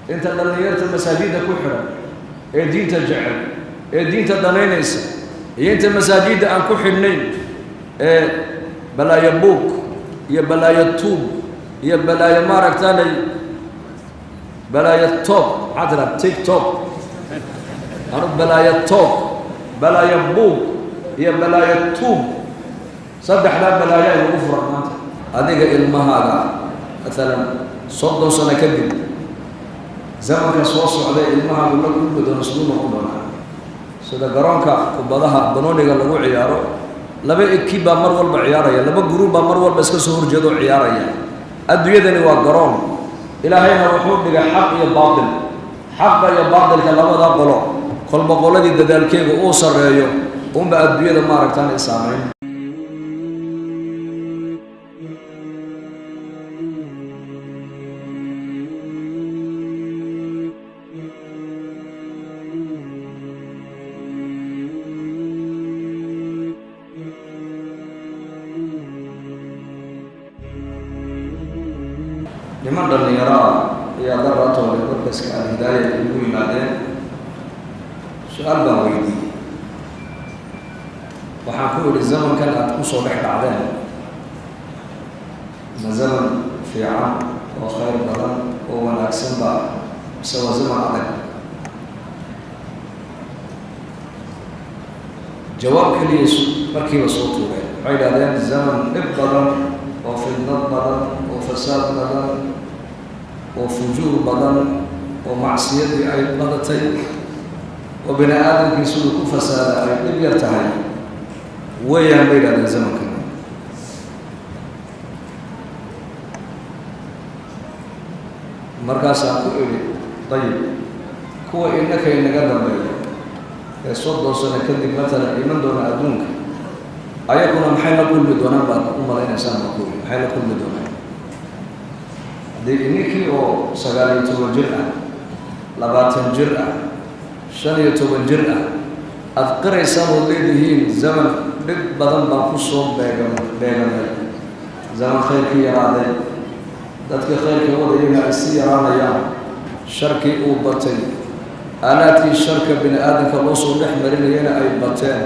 Inta dhallinyarta masaajidda ku xidhan ee diinta jecel ee diinta danaynaysa iyo inta masaajidda aan ku xidhnayn ee balaayo buug iyo balaayo tuub iyo balaayo maaragtaanay balaayo toob, maxaa tiraa TikTok, anu balaayo toob, balaayo buug iyo balaayo tuub, saddexdaa balaayo ay lagu furan maanta. Adiga ilmahaaga maalan 30 sano kadib zamanka soo socday ilmahaagu la kulmi doono siduu noqon doonaa? Sida garoonka kubadaha banooniga lagu ciyaaro, laba ekib baa mar walba ciyaaraya, laba group baa mar walba iska soo horjeeda oo ciyaaraya. Adduunyadani waa garoon, Ilaahayna wuxuu dhigay xaq iyo baatil. Xaqa iyo baatilka labada qolo, kolba qoladii dadaalkeega uu sarreeyo unba adduunyada maaragtaan ay saameyn. Niman dhallinyaro ah ayaa daraatoole markaska Alhidaaya ay ugu yimaadeen. Su-aal baan weydiiyey, waxaan ku idhi: zamankan aada kusoo dhex dhacdeen ma zaman fiican oo khayr badan oo wanaagsan ba mise waa zaman adag? Jawaab keliya markiiba soo tuureen. Waxay idhahdeen zaman dhib badan oo fidnad badan oo fasaad badan oo fujuur badan oo macsiyadii ay badatay oo bini aadamkii siduu ku fasaada ay dhib yar tahay weeyaan, bay yidhahdeen zamankan. Markaasaan ku idhi: dayib, kuwa innaka inaga dambeeya ee 30 sano kadib matalan iman doona adduunka, ayaguna maxay la kulmi doonaan baad u malaynaysaan? Baan ku idhi: maxay la kulmi doonaan haddii ininkii oo 19 jir ah, 20 jir ah, 15 jir ah aada qiraysaan ood leedihiin zaman dhib badan baan kusoo beeganay, zaman khayrkii yaraaday, dadkii khayrka wadayana ay sii yaraanayaan, sharkii uu batay, aalaadkii sharka bini aadamka loo soo dhex marinayana ay bateen,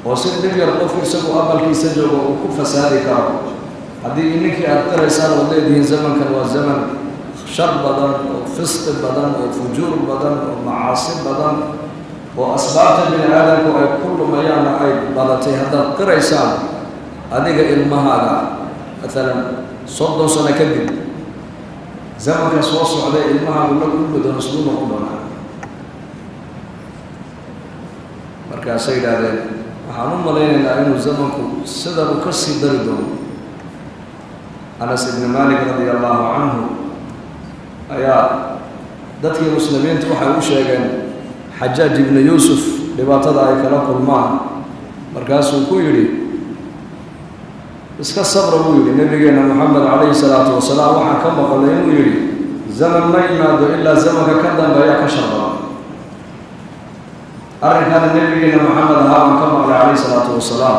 oo si dhib yar qofku isagoo aqalkiisa joogo uu ku fasaadi karo? Haddii ininkii aada qiraysaan ood leedihiin zamankan waa zaman shar badan oo fisqi badan oo fujuur badan oo macaasi badan oo asbaabta bini aadamku ay ku lumayaanna ay badatay, haddaad qiraysaan, adiga ilmahaaga matalan 30 sano kadib zamanka soo socday ilmahaagu la kulmi doono siduu noqon doonaa? Markaasay yidhaahdeen: waxaan u malaynaynaa inuu zamanku sidan uu ka sii dari doono. Anas ibni Malik radia allahu canhu ayaa dadkii muslimiintu waxay u sheegeen Xajaaj ibni Yuusuf dhibaatada ay kala kulmaan. Markaasuu ku yidhi: iska sabra, buu yidhi, nabigeenna Moxamed calayhi salaatu wasalaam waxaan ka maqlay inuu yidhi: zaman ma yimaado ilaa zamanka ka dambeeya ka shar badan. Arrinkaana nabigeenna Moxamed ahaa baan ka maqlay calayhi salaatu wasalaam,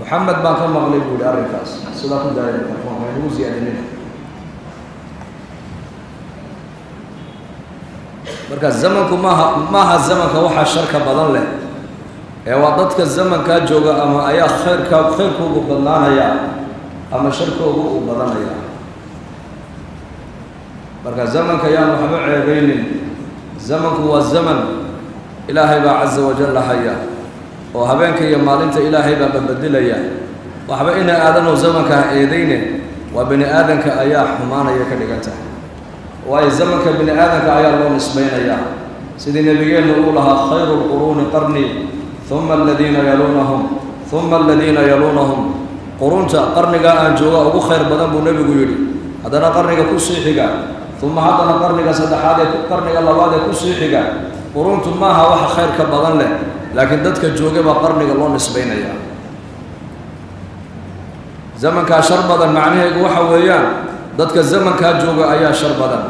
Moxamed baan ka maqlay, buu yihi. Arrinkaas sidaa ku daaya, mikrofoonka haynagu ziyaadinina. Marka zamanku maaha zamanka waxaa sharka badan leh ee waa dadka zamankaa jooga, ama ayaa khayrka khayrkoogu badnaanaya ama sharkoogu uu badanaya. Marka zamanka yaan waxba ceebaynin. Zamanku waa zaman Ilaahay baa caza wajalla haya, oo habeenka iyo maalinta Ilaahay baa badbedilaya. Waxba ina aadanow zamanka ha eedayne, waa bini aadanka ayaa xumaanaya ka dhigan tahay, waayo zamanka bini aadanka ayaa loo nisbaynayaa. Sidii nebigeennu uu lahaa: khayru lquruuni qarni, uma aladiina yaluunahum, uma aladiina yaluunahum. Qurunta qarnigaa aan jooga ugu khayr badan, buu nebigu yidhi, haddana qarniga kusii xiga, uma haddana qarniga saddexaad ee qarniga labaad ee kusii xiga. Quruntu maaha waxa khayrka badan leh, laakiin dadka jooga baa qarniga loo nisbaynaya. Zamankaa shar badan macnaheedu waxa weeyaan dadka zamankaa jooga ayaa shar badan.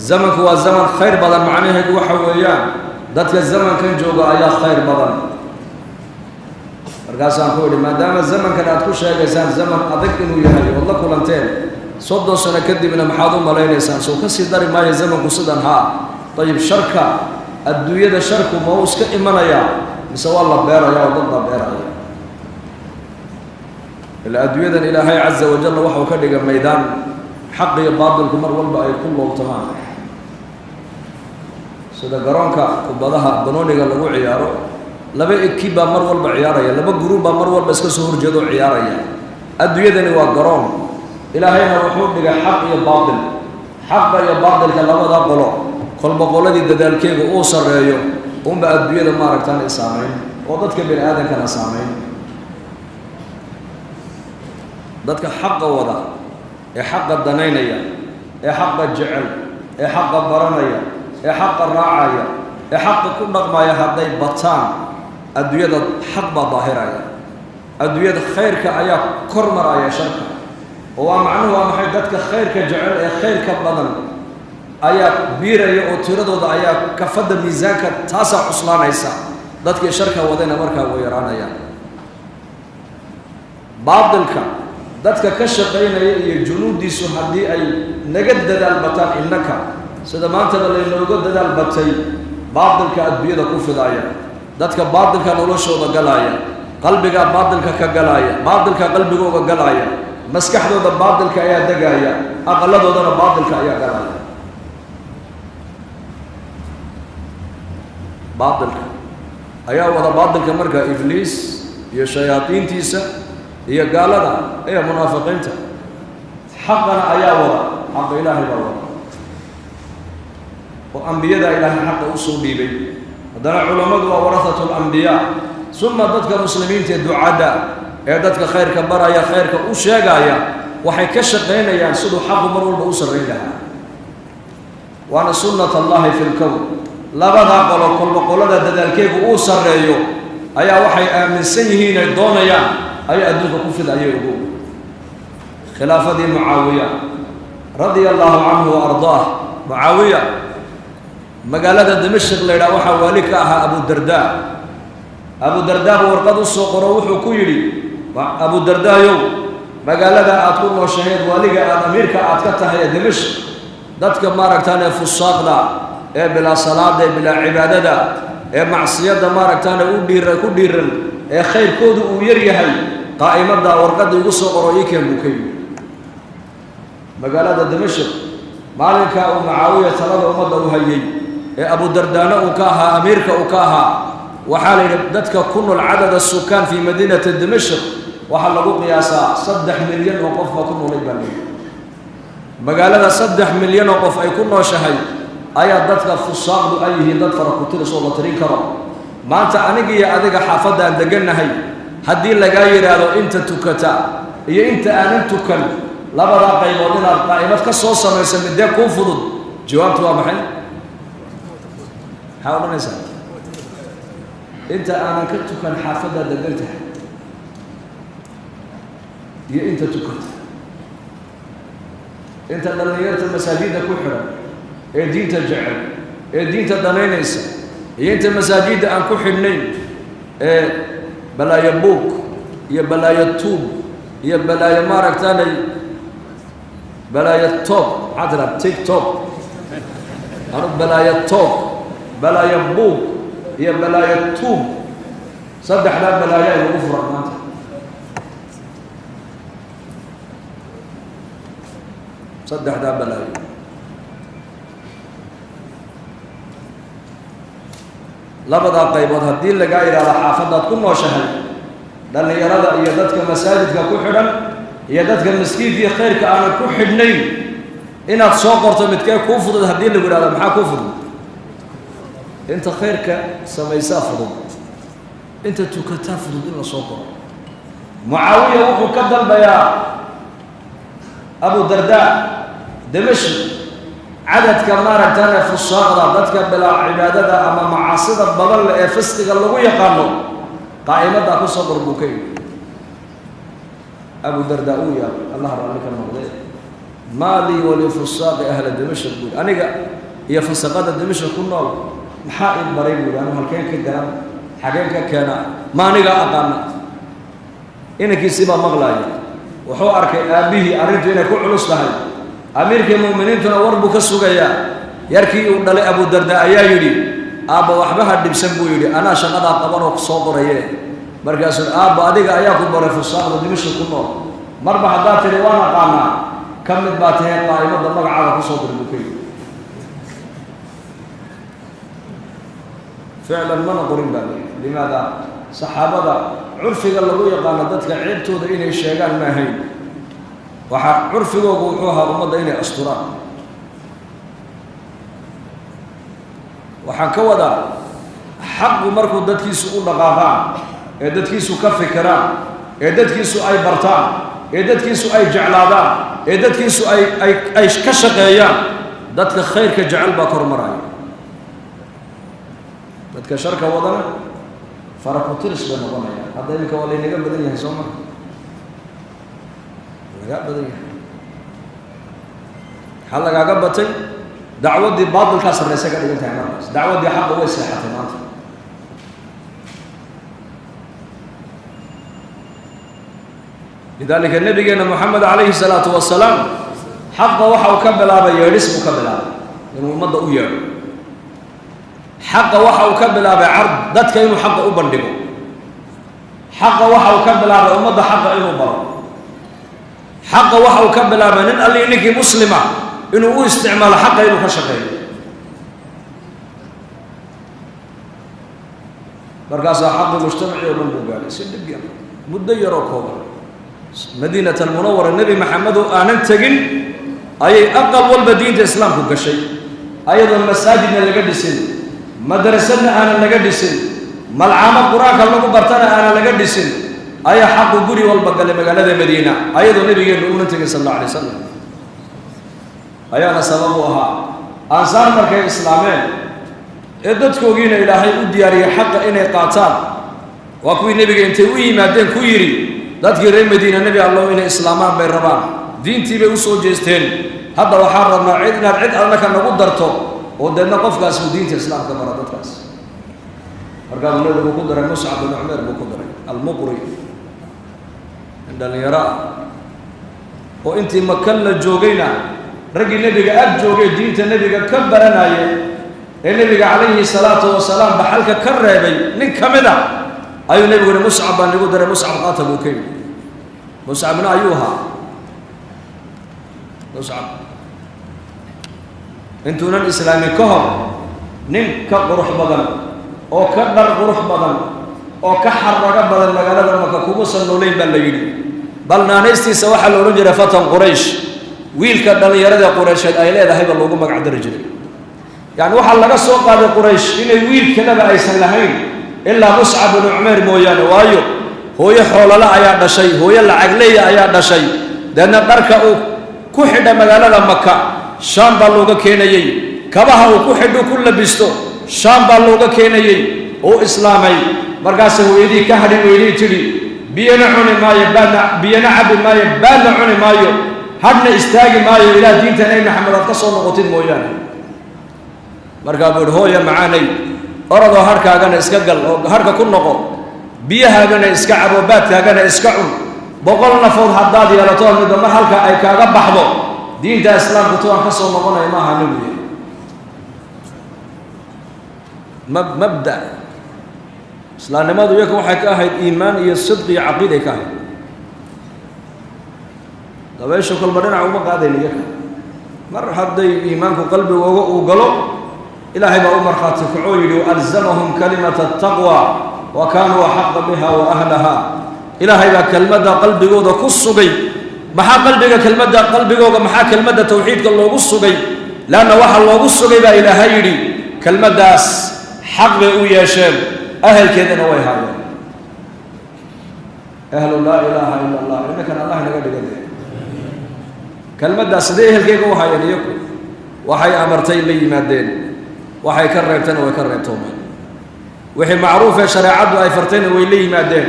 Zamanku waa zaman khayr badan macnaheedu waxa weeyaan dadka zamankan jooga ayaa khayr badan. Markaasaan ku idhi: maadaama zamankan aad ku sheegaysaan zaman adag inuu yahay ood la kulanteen, 30 sano kadibna maxaad u malaynaysaan? Soo ka sii dari maayo zamanku sidan. Haa, dayib, sharka adduunyada sharku ma uu iska imanayaa mise waa la beeraya oo dad baa beeraya? Ilaa adduunyadan Ilaahay caza wajalla waxau ka dhigay maydaan xaq iyo baatilku mar walba ay ku loobtamaan, sida garoonka kubadaha banooniga lagu ciyaaro. Laba ekib baa mar walba ciyaaraya, laba guruub baa mar walba iska soo horjeedo ciyaaraya. Adduunyadani waa garoon, Ilaahayna wuxuu dhigay xaq iyo baatil. Xaqa iyo baatilka labada qolo, kolba qoladii dadaalkeega uu sarreeyo unba adduunyada maaragtaan ay saamayn oo dadka bini aadamkana saamayn. Dadka xaqa wada ee xaqa danaynaya ee xaqa jecel ee xaqa baranaya ee xaqa raacaya ee xaqa ku dhaqmaya hadday bataan, adduunyada xaq baa daahiraya, adduunyada khayrka ayaa kor maraya sharka. Oo waa macnuhu waa maxay? Dadka khayrka jecel ee khayrka badan ayaa biiraya oo tiradooda ayaa kafadda miisaanka taasaa cuslaanaysa, dadkii sharka wadayna markaa way yaraanayaan. Baatilka dadka ka shaqaynaya iyo junuuddiisu haddii ay naga dadaal bataan innaka, sida maantaba laynooga dadaal batay, baatilka adduunyada ku fidaaya, dadka baatilka noloshooda galaaya, qalbigaa baatilka ka galaaya, baatilka qalbigooga galaaya, maskaxdooda baatilka ayaa degaaya, aqaladoodana baatilka ayaa galaya. Baatilka ayaa wada baatilka markaa Ibliis iyo shayaadiintiisa iyo gaalada iyo munaafiqiinta. Xaqana ayaa wada, xaqa Ilaahay baa wada oo ambiyada Ilaahay xaqa usoo dhiibay. Haddana culammadu waa warahatu alambiyaa, suma dadka muslimiinta ee ducadda ee dadka khayrka baraya, khayrka u sheegaya, waxay ka shaqaynayaan siduu xaqu mar walba u sarrayn lahaa. Waana sunnat Allahi fi lkown. Labadaa qolo kolba qolada dadaalkeegu uu sarreeyo ayaa waxay aaminsan yihiin ay doonayaan ayaa adduunka ku fidaya. Ugu khilaafadii Mucaawiya radia allahu canhu wa ardaah, Mucaawiya magaalada Dimashq la yidhaha waxaa waali ka ahaa Abudardaa. Abudardaa buu warqad u soo qoro, wuxuu ku yidhi: Abudardaayow, magaalada aad ku nooshahayd, waaliga aad amiirka aad ka tahay ee Dimashq, dadka maaragtaan ee fusaaqda ee bilaa salaada ee bilaa cibaadada ee macsiyadda maaragtaan u dhiira ku dhiiran ee khayrkoodu uu yar yahay, qaa'imadda warqadda igu soo qoro ii keen, buu ka yidhi. Magaalada Dimashq maalinkaa uu Mucaawiya talada ummadda u hayay ee Abudardaano uu ka ahaa amiirka uu ka ahaa, waxaa la yidhi dadka ku nool, cadada sukaan fii madiinati Dimashq, waxaa lagu qiyaasaa 3 milyan oo qof baa ku noolay baa layidhi. Magaalada 3 milyan oo qof ay ku nooshahay ayaa dadka fusaaqdu ay yihiin dad fara ku tiris oo la tirin karo. Maanta aniga iyo adiga xaafadda aan degannahay haddii lagaa yidhaahdo inta tukata iyo inta aanan tukan, labadaa qaybood inaad qaa'imad ka soo samayso, midee kuu fudud? Jawaabtu waa maxay? Maxaa odhanaysaa? Inta aanan ka tukan xaafaddaa degan tahay iyo inta tukata, inta dhallinyarta masaajidda ku xidhan ee diinta jecel ee diinta danaynaysa iyo inta masaajidda aan ku xidhnayn ee balaayo buug iyo balaayo tuub iyo balaayo maaragtaanay balaayo toob, maxaa tiraa, TikTok anu, balaayo toob, balaayo buug iyo balaayo tuub, saddexdaa balaayo ay lagu furan maanta. Saddexdaa balaayo labadaa qaybood haddii lagaa idhaahdo xaafaddaad ku nooshahay, dhallinyarada iyo dadka masaajidka ku xidhan iyo dadka maskiidkii khayrka aanan ku xidhnayn inaad soo qorto, midkee kuu fudud haddii lagu idhahdo, maxaa kuu fudud? Inta khayrka samaysaa fudud, inta tukataa fudud in la soo qoro. Mucaawiya wuxuu ka dalbayaa Abu Dardaa Dimashq cadadka maaragtaane fusaaqda, dadka bilaa cibaadada ama macaasida badan leh ee fisqiga lagu yaqaano, qaa'imaddaa ku soo qor, buu ka yidhi. Abu Dardaa uu yaabay, Allah raalli ka noqdee. Maa lii walifusaaqi ahla Dimashq, buu yidhi. Aniga iyo fasaqada Dimashq ku nool maxaa i baray, buu yidhi. Anu halkeen ka garan, xageen ka keenaa? Ma anigaa aqaana? Inankiisii baa maqlaaya. Wuxuu arkay aabbihii arrintu inay ku culus tahay, amiirkii mu'miniintuna war buu ka sugayaa. Yarkii uu dhalay Abu Darda ayaa yidhi, aabba waxba ha dhibsan buu yidhi, anaa shaqadaa qabanoo soo qoraye. Markaasuu aabba adiga ayaa ku baray fusaaqda Dimashq ku nool, marba haddaad tidhi waan aqaanaa, ka mid baa tahay qaa'imadda magacaaga kusoo dir buu ka yidhi. Ficlan mana qorin baa layidhi. Limaada? Saxaabada curfiga lagu yaqaano dadka ceebtooda inay sheegaan ma ahayn. Waxaa curfigoogu wuxuu ahaa ummadda inay asturaan. Waxaan ka wadaa xaqu markuu dadkiisu u dhaqaaqaan, ee dadkiisu ka fikiraan, ee dadkiisu ay bartaan, ee dadkiisu ay jeclaadaan, ee dadkiisu ay ka shaqeeyaan, dadka khayrka jecel baa kor maraya. Dadka sharka wadana farakutiris bay noqonayaan. Hadda iminka waa laynaga badan yahay, soo maa lagaa badan yahay. Maxaa lagaaga batay? Dacwaddii baatilkaa sarraysa ka dhigan tahay markaas. Dacwaddii xaqa way seexatay maanta. Lidaalika nabigeena Moxamed calayhi salaatu wasalaam xaqa waxa uu ka bilaabay yeedhis buu ka bilaabay, inuu ummadda u yeedho. Xaqa waxa uu ka bilaabay card, dadka inuu xaqa u bandhigo. Xaqa waxa uu ka bilaabay ummadda xaqa inuu baro. Xaqa waxa uu ka bilaabay nin alli ninkii muslima inuu u isticmaalo xaqa inuu ka shaqeeyo. Markaasaa xaqi mujtamaci oo dhan buu gaadhay si dhib yar, muddo yaroo kooban. Madiinat almunawara nebi Maxamed oo aanan tegin ayay aqal walba diinta islaamku gashay, ayadoon masaajidna laga dhisin, madrasadna aanan laga dhisin, malcaamad qur-aanka lagu bartana aanan laga dhisin, ayaa xaqu guri walba galay magaalada Madiina, ayadoo nabigeennu uunan tegin sal alla alay wasalam. Ayaana sabab u ahaa ansaar markay islaameen ee dadkoogiina Ilaahay u diyaariyey xaqa inay qaataan, waa kuwii nebiga intay u yimaadeen ku yidhi dadkii reer Madiina, nebi Allow inay islaamaan bay rabaan, diintii bay u soo jeesteen, hadda waxaan rabnaa cid inaad cid annaka nagu darto oo deedna qofkaas uu diinta islaamka mara dadkaas. Markaasuu nebigu ku daray Muscab bin Cumeer buu ku daray almuqri, in dhallinyaro ah oo intii Maka la joogayna raggii nebiga ag joogay diinta nebiga ka baranayay ee nebiga calayhi salaatu wasalaam baxalka ka reebay nin ka mid a ayuu nebigu yihi, Muscab baan igu daray, Muscab qaata buu ka yidhi. Muscabna ayuu ahaa Muscab intuunan islaamin ka hor nin ka qurux badan oo ka dhar qurux badan oo ka xarrago badan magaalada Maka kumuusan noolayn baa la yidhi. Bal naanaystiisa waxaa la odhan jiray fatan Quraysh, wiilka dhallinyarada Qureysheed ay leedahay ba loogu magac dari jiray. Yacni waxaa laga soo qaaday Quraysh inay wiil kaleba aysan lahayn ilaa Muscab binu Cumayr mooyaane, waayo hooyo xoolala ayaa dhashay, hooyo lacagleeya ayaa dhashay. Deedna dharka uu ku xidha magaalada Maka Shaam baa looga keenayey, kabaha uu ku xidho ku labisto Shaam baa looga keenayey. Uu islaamay markaase hooyadii ka hadhi weydii tidhi, biyana cuni maayo, baadna biyana cabbi maayo, baadna cuni maayo, hadhna istaagi maayo ilaa diinta Nebi Maxamed aad ka soo noqotid mooyaane. Markaa buu ihi, hooya macaanay, orodoo harhkaagana iska gal oo harhka ku noqo, biyahaagana iska cabo, baadkaagana iska cun. 100 nafood haddaad yeelato midba mar halka ay kaaga baxdo, diinta islaamku tuwaan ka soo noqonaya maaha nebigu yidhi. Mabda islaamnimadu iyaga waxay ka ahayd iimaan iyo sidq iyo caqiiday ka ahayd. Dabeysha kolba dhinac uma qaadayn iyaga. Mar hadday iimaanku qalbigooga uu galo, Ilaahay baa u markhaati kacoo yidhi, waalzamahum kalimata ataqwa wa kaanuu axaqa biha wa ahlaha. Ilaahay baa kelmadda qalbigooda ku sugay. Maxaa qalbiga kelmadda qalbigooga, maxaa kelmadda tawxiidka loogu sugay? Leanna waxa loogu sugay baa Ilaahay yidhi, kelmaddaas xaq bay u yeesheen, ahelkeedana way haayeen. Ahlu laa ilaaha ila allah, innakan Allah inaga dhiga dee. Kelmaddaas sidee ehelkeega u haayeen iyaku? Waxay amartay la yimaadeen, waxay ka reebtayna way ka reebtoomeen. Wixii macruufee shareecaddu ay fartayna way la yimaadeen,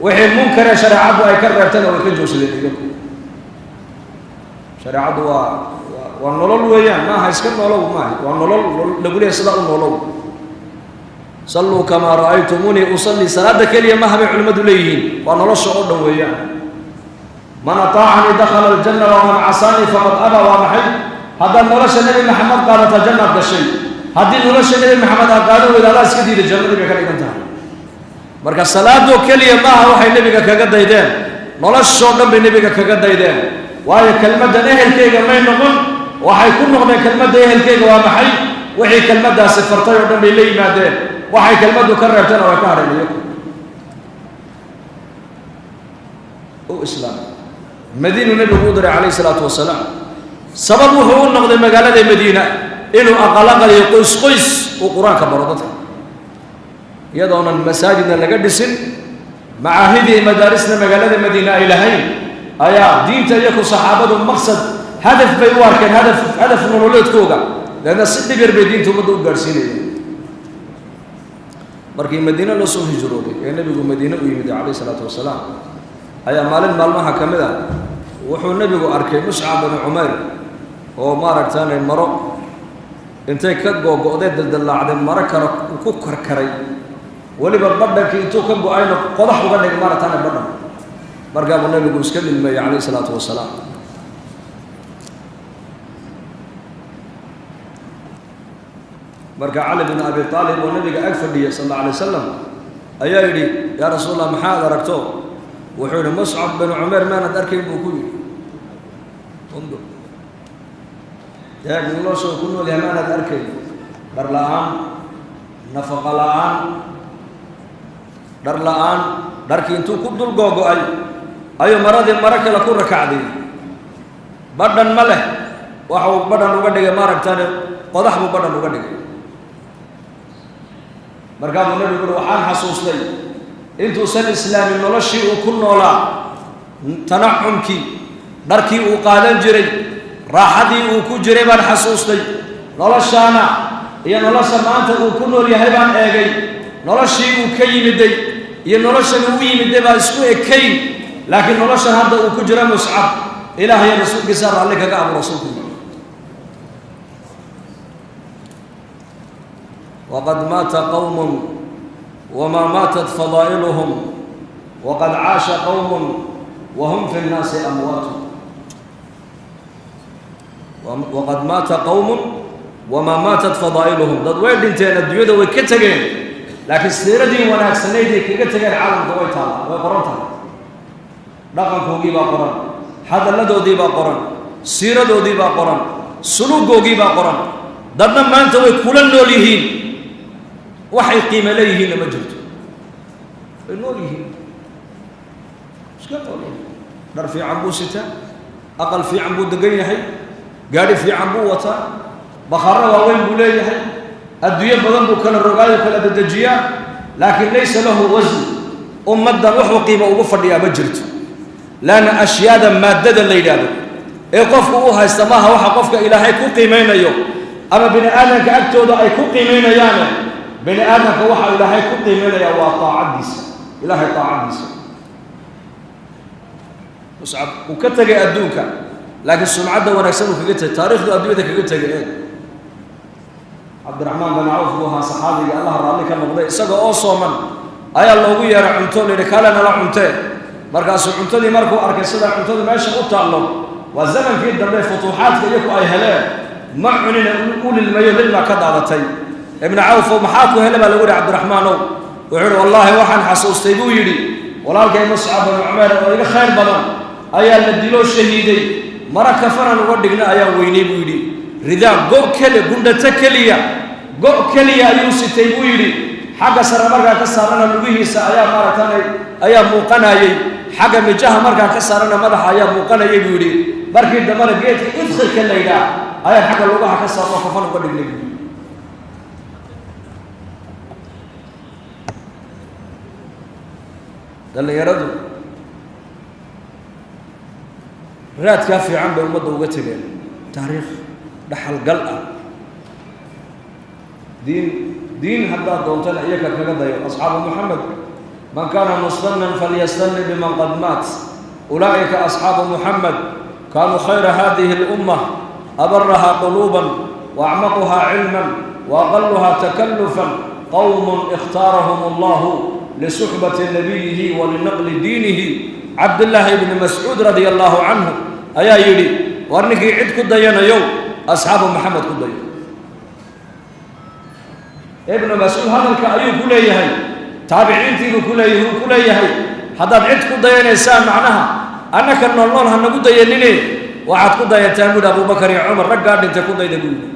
wixii munkaree shareecaddu ay ka reebtayna way ka joogsadeen iyaku. Shareecaddu waa nolol weeyaan, maaha iska nolow, maaha waa nolol lagu leeyahy sidaa u nolow. Salluu kamaa ra'aytumuunii usalli, salaadda keliya maaha bay culimmadu leeyihiin, waa nolosha oo dhan weeyaan. Man ataacanii dakhala aljanna waman casaanii faqad abaa. Waa maxay? Haddaad nolosha Nebi Maxamed qaadata jannaad gashay, haddii nolosha Nebi Maxamed aad qaadan weyda adaa iska diiday, jannadii bay ka dhigan tahay. Marka salaadoo keliya maaha waxay nebiga kaga daydeen, noloshoo dhan bay nebiga kaga daydeen. Waayo kelmaddan ehelkayga may noqon, waxay ku noqdeen kelmadda ehelkayga waa maxay? Wixii kelmaddaasi fartay oo dhan bay la yimaadeen, waxay kelmaddu ka reebtayna way ka hadheen. Iyagu u islaam Madiinuu nebigu u diray calayhi salaatu wasalaam. Sabab wuxuu u noqday magaalada Madiina inuu aqalaqaliyo qoys qoys uu qur-aanka baro dadka, iyadoonan masaajidna laga dhisin, macaahidii madaarisna magaalada Madiina ay lahayn, ayaa diinta iyaku saxaabadu maqsad hadaf bay u arkeen, hadaf nololeedkooga, leanna si dhib yar bay diinta ummadda u gaadhsiinayeen. Markii Madiine loo soo hijrooday ee nebigu Madiine u yimid calayhi salaatu wasalaam, ayaa maalin maalmaha ka mid ah wuxuu nebigu arkay Muscab binu Cumayr oo maaragtaanay maro intay ka googo'day daldallaacday, maro kale ku karkaray, weliba badhankii intuu ka go-ayna qodax uga dhigay maaragtaanay badhan. Markaa buu nebigu iska dhilmeeyey calayhi salaatu wasalaam. Marka Cali bin Abi Aalib oo nabiga ag fadhiyay sal alla alay wasalam ayaa yidhi, yaa Rasuul Allah, maxaad aragto? Wuxuu yihi, Muscab bin Cumeer maanad arkayn buu ku yidhi. Undur eeg nolosha uu ku nool yahay, maanad arkayn? Dhar la-aan, nafaqa la-aan, dhar la-aan, dharkii intuu ku dul googo-ay ayuu maradii maro kale ku rakacday, badhan ma leh, waxa uu badhan uga dhigay maaragtaane qodax buu badhan uga dhigay. Markaa buu nabigu uri, waxaan xasuustay intuusan islaamin noloshii uu ku noolaa, tanacumkii dharkii uu qaadan jiray, raaxadii uu ku jiray baan xasuustay. Noloshaana iyo nolosha maanta uu ku nool yahay baan eegay, noloshii uu ka yimiday iyo noloshan uu u yimiday baa isku ekayn, laakiin noloshan hadda uu ku jiro Muscab Ilaah iyo rasuulkiisa raalli kaga abu rasuulku yidhi. Waqad maata qowmun wamaa maatat fadaa'iluhum, waqad caasha qowmun wahum fi nnaasi amwaatu. Waqad maata qowmun wamaa maatat fadaa'iluhum, dad way dhinteen, adduunyada way ka tegeen, laakiin siiradii wanaagsanayd kaga tegeen caalamka way taalla, way qoran tahay. Dhaqankoogii baa qoran, hadalladoodii baa qoran, siiradoodii baa qoran, suluugoogii baa qoran. Dadna maanta way kula nool yihiin, waxay qiime leeyihiinna ma jirto. Way nool yihiin, iska nool yihiin, dhar fiican buu sitaa, aqal fiican buu degan yahay, gaadhi fiican buu wataa, bakhaarro waaweyn buu leeyahay, adduunyo badan buu kala rogaayo, kala dedejiyaa, laakiin laysa lahu wasn. Ummaddan wuxuu qiimo ugu fadhiyaa ma jirto, laanna ashyaada maaddada la yidhaahdo ee qofku u haysta maaha waxa qofka Ilaahay ku qiimaynayo ama bini aadamka agtooda ay ku qiimaynayaane. Bini aadamka waxa Ilaahay ku qiimaynaya waa taacaddiisa, Ilaahay taacaddiisa. Muscab uu ka tegay adduunka, laakiin sumcadda wanaagsan uu kaga tegay, taariikhdu adduunyada kaga tegay. Eeg, Cabdiraxmaan bin Cawf buu ahaa saxaabiga, Allah raalli ka noqday. Isaga oo sooman ayaa loogu yeeray cunto, la yidhi kale nala cuntee. Markaasuu cuntadii markuu arkay sidaa cuntadu meesha u taallo, waa zamankii dambe futuuxaadka iyaku ay heleen, ma cunina, u lilmayo, lilmaa ka daadatay. Ibnu Cawfow, maxaa ku hele baa lagu yihi Cabdiraxmaanow? Wuxuu yihi, wallaahi waxaan xasuustay buu yidhi, walaalkay Muscab bin Cumeer oo iga khayr badan ayaa la diloo shahiiday, mara kafanan uga dhigna ayaan weynay buu yidhi. Ridaa go' keli, gundhato keliya, go' keliya ayuu sitay buu yidhi. Xagga sare markaa ka saarana lugihiisa ayaa maaragtaanay ayaa muuqanayey, xagga mijaha markaa ka saarana madaxa ayaa muuqanayay buu yidhi. Markii dambena geedka idkhirka la yidhaah ayaan xagga lugaha ka saarno kafan uga dhignay buu yidhi. Dhallinyaradu raadkaa fiican bay ummadda uga tegeen, taariikh dhaxalgal ah. Diin haddaad doontana iyaka kaga dayo. Asxaabu Muxamed, man kaana mustanan falyastani biman qad maat, ulaa'ika asxaabu Muxamed, kaanuu khayra hadihi اlumma, abarahaa quluuban waacmaquhaa cilman waaqaluhaa takallufan, qowm ikhtaarahum allahu lisuxbati nabiyihi wa linaqli diinihi. Cabdillaahi ibni Mascuud radia allaahu canhu ayaa yidhi: war ninkii cid ku dayanayow, asxaabu Maxamed ku dayo. Ibnu Mascuud hadalka ayuu ku leeyahay, taabiciintiibuu ku leeyahay, uu ku leeyahay: haddaad cid ku dayanaysaan, macnaha annaka noolnool ha nagu dayanine, waxaad ku dayataan buuhi Abubakar iyo Cumar, raggaa dhintay ku dayda buu yidhi.